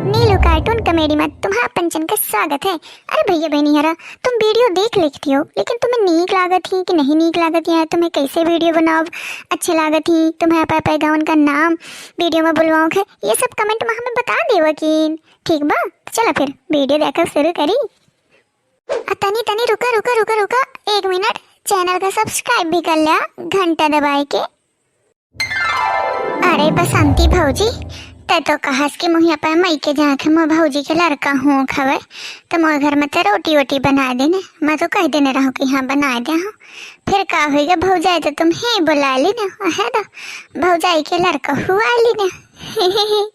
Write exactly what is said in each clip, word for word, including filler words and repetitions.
नीलू कार्टून कॉमेडी में तुम्हार पंचन का स्वागत है। अरे भैया बहनी हरा, तुम वीडियो देख लेती हो, लेकिन तुम्हें नीक लागत ही कि नहीं नीक लागत ही, तुम्हें कैसे वीडियो बनाओ अच्छे लागत ही, तुम्हें अपा अपा गावन का नाम वीडियो में बुलवाओ है, ये सब कमेंट में हमें बता देवा कि ठीक बा। चला फिर वीडियो देखा शुरू करी। आ तनी तनी रुका रुका रुका रुका, एक मिनट, चैनल का सब्सक्राइब भी कर लिया घंटा दबाए के। अरे बसंती भौजी, तै तो कहस कि मुही अपने मई के जाके मोर भौजी के लड़का होख हवे, तो मोर घर में ते रोटी वोटी बना देने। मैं तो कह देने रहूं कि हाँ बना दे हूँ। फिर का होइगा भौजाई, तो तुम ही बुला ली ना, है ना, भौजाई के लड़का हुआ ली ना।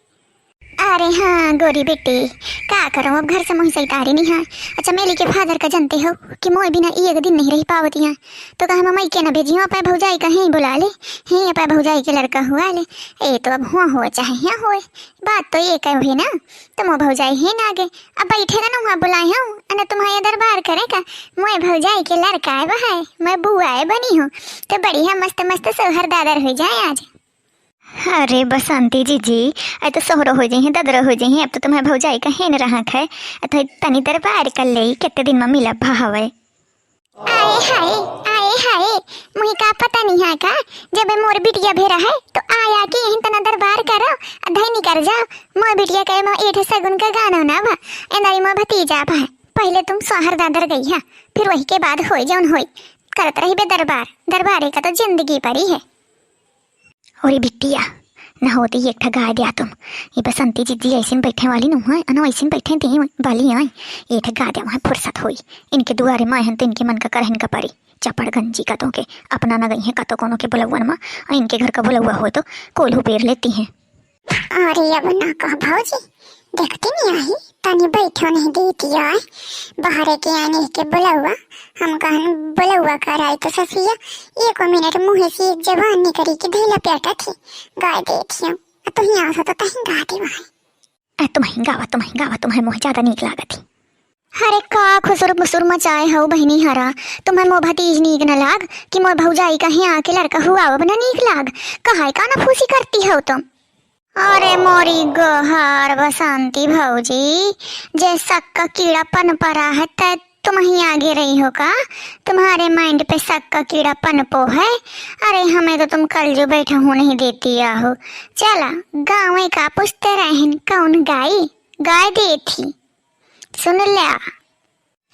अरे हाँ गोरी बेटी, का करो अब घर से मुँह सैतारी नहीं है। अच्छा मेली के फादर का जानते हो कि मोए बिना एक दिन नहीं रह पावती है, तो कहा मम्मी के ना भेजियो अपने भौजाई का ही बुला ले, ही अपने भौजाई के लड़का हुआ ले। ए तो अब हुआ हुआ चाहे यहाँ होए, बात तो ये कहो है ना, तो मोए भौजाई ही ना आगे। अब बैठे का ना वहाँ बुलाए हूँ, अना तुम्हारे दरबार करे का, मोए भौजाई के लड़का है वह है, मैं बुआ है बनी हूँ, तो बढ़िया मस्त मस्त सोहर दादर हो जाए आज। अरे बसंती जीजी, अब तो सोहरो हो जइहें, ददरो हो जइहें, अब तो तुम्हारे भौजाई का हेन रहक है, अब तो तनी दरबार कर ले, कितने दिन में मिला भावे। आए हाय, आए हाय, मुही का पता नहीं है का, जब मोर बिटिया भेरा है तो आया कि यहीं तना दरबार करो, अधई निकर जाओ, मोर बिटिया के मोर एठ सगुन का गानो ना बा, एंदाई मोर भतीजा बा। पहले तुम सोहर दादर गई है, फिर वही के बाद होई जौन होई, करत रही बे दरबार, दरबारे का तो जिंदगी परी है। ओरे बिटिया, ना होते ये एक ठा गाय दिया तुम। ये बसंती जीजी ऐसे बैठे वाली नु है, अनो ऐसे बैठे थे वाली आई। ये ठा गाय दिया वहाँ फुर्सत होई। इनके दुआरे माए हन तो इनके मन का करहन का परी। चपड़ गंजी का तो के अपना न गई है का तो कोनो के बुलौवन मा, और इनके घर का बुलौवा हो तो कोल्हू पेर लेती हैं। अरे अब ना कह भौजी, देखती नहीं आई, तनी बैठो नहीं देती आए। बाहरे के आने के बुलौवा, हम कहन बुलौवा कराई तो ससिया, एको मिनट मुँह से एक जबान निकरी के धैला प्याटा थी, गाय देखियो। आ तू ही आसा तो तहीं गाती वहाँ। आ तुम ही गावा, तुम ही गावा, तुम्हें मुँह ज्यादा नीक लागत ही। अरे का खुसुर मुसुर मचाए हो बहिनी हरा, तुम्हें मोर भतीज नीक न लाग कि मोर भौजाई कहीं आके लड़का हुआ अब न नीक लाग, कहाई का न फूसी करती हो तुम। अरे मोरी गोहार बसंती भौजी, जे शक का कीड़ा पनपरा है, तै तुम ही आगे रही हो का? तुम्हारे माइंड पे शक का कीड़ा पनपो है? अरे हमें तो तुम कल जो बैठा हूँ नहीं देती आहो। चला, गाँवे का पूछते रहन कौन गाई? गाय दे थी। सुन ल्या।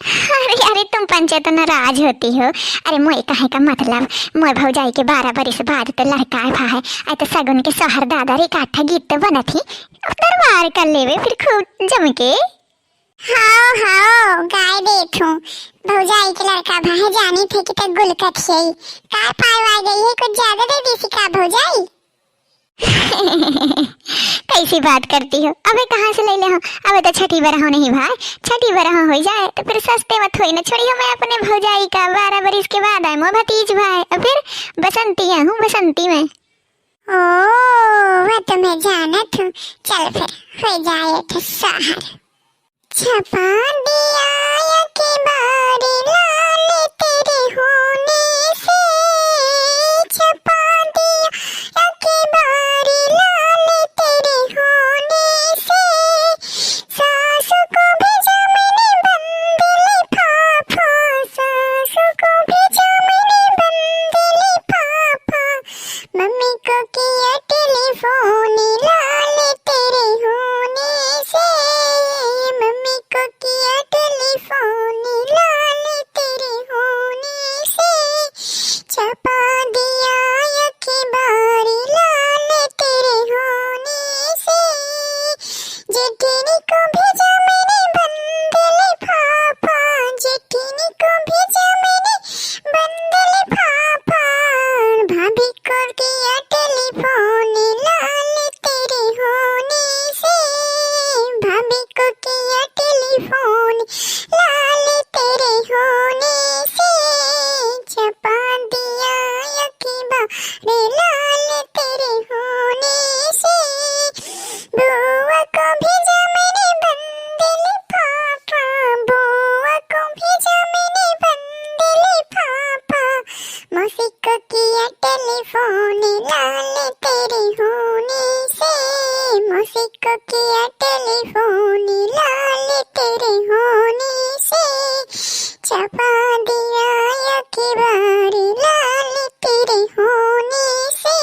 अरे, अरे, तुम पंचे तो नाराज होती हो। अरे, मोए कहे का मतलब, मोए भौजाई के बारह बरिस बाद तो लड़का आए भा है। आए तो सगुन के सोहर दादर एक आठा गीत तो बनत ही। अब दरबार कर लेवे फिर खूब जम के। हाओ, हाओ, गाय देत हूँ। भौजाई के लड़का भा है, जानी थे कि तक गुलकत है। का पाए आ गई है, कुछ ज्यादा दे दी सी का भौजाई? कैसी बात करती हो? अबे कहाँ से ले ले हो? अबे तो छठी बरहो नहीं भाई, छठी बरहो हो जाए तो फिर सस्ते मत होई ना। छोड़ी हो, मैं अपने भौजाई का बारह बरिस के बाद आए, मोर भतीज भाई, और फिर बसंती हूँ, बसंती में। ओ, वह तो मैं जानत हूँ। चल फिर, हो जाए एक ठो सोहर। छपा दिया अखबार लाल तेरे होने से, छपा दिया अखबार लाल तेरे होने से, सासू को भेजा मैंने बंद लिफाफा, सासू को भेजा मैंने बंद लिफाफा, मम्मी को किया टेलीफोन लाल तेरे होने से, मम्मी को किया टेलीफोन लाल तेरे को किया टेलीफोन लाल तेरे होने से, छपा दिया अखबार लाल तेरे होने से।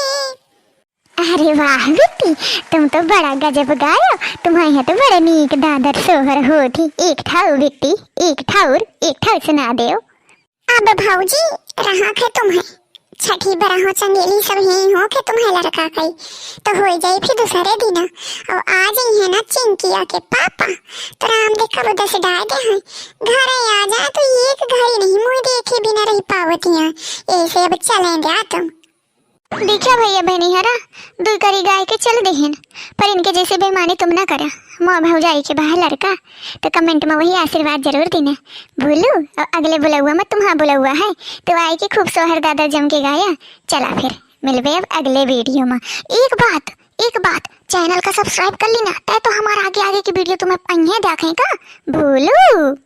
अरे वाह बिट्टी, तुम तो बड़ा गजब गायो। तुम्हारे यहाँ तो बड़ा नीक दादर सोहर होत ही। एक ठाउर बिट्टी, एक ठाउर, एक ठाउर सुना देव। अब भौजी, रहा खे तुम्हें छठी बरहो चंगेली सब ही हो के तुम्हें लड़का कई, तो होई जाई फिर दूसरे दिन। और आ जाई है ना चिंकिया के पापा, तो राम दे कब दस डाल दे हैं। घरे आ जाए तो एक घड़ी नहीं मुँह देखे बिना रही पावतियाँ। ऐसे अब चलें जा तुम। देखा भैया बहनी हरा, दुई करी गाय के चल देहिन, पर इनके जैसे बेईमानी तुम ना करा। मोह भौजाई के बाहर लड़का, तो comment में वही आशीर्वाद जरूर दीने। भूलू, और अगले बुलौआ में तुम्हारा बुलौआ है, तो आए के खूब सोहर दादर जम के गाया। चला फिर, मिलबे अब अगले video में। एक बात, एक बात, channel का subscribe कर लीना, तय तो हमारा आगे आगे की video तुम्हें अइहे देखें का। भूलू।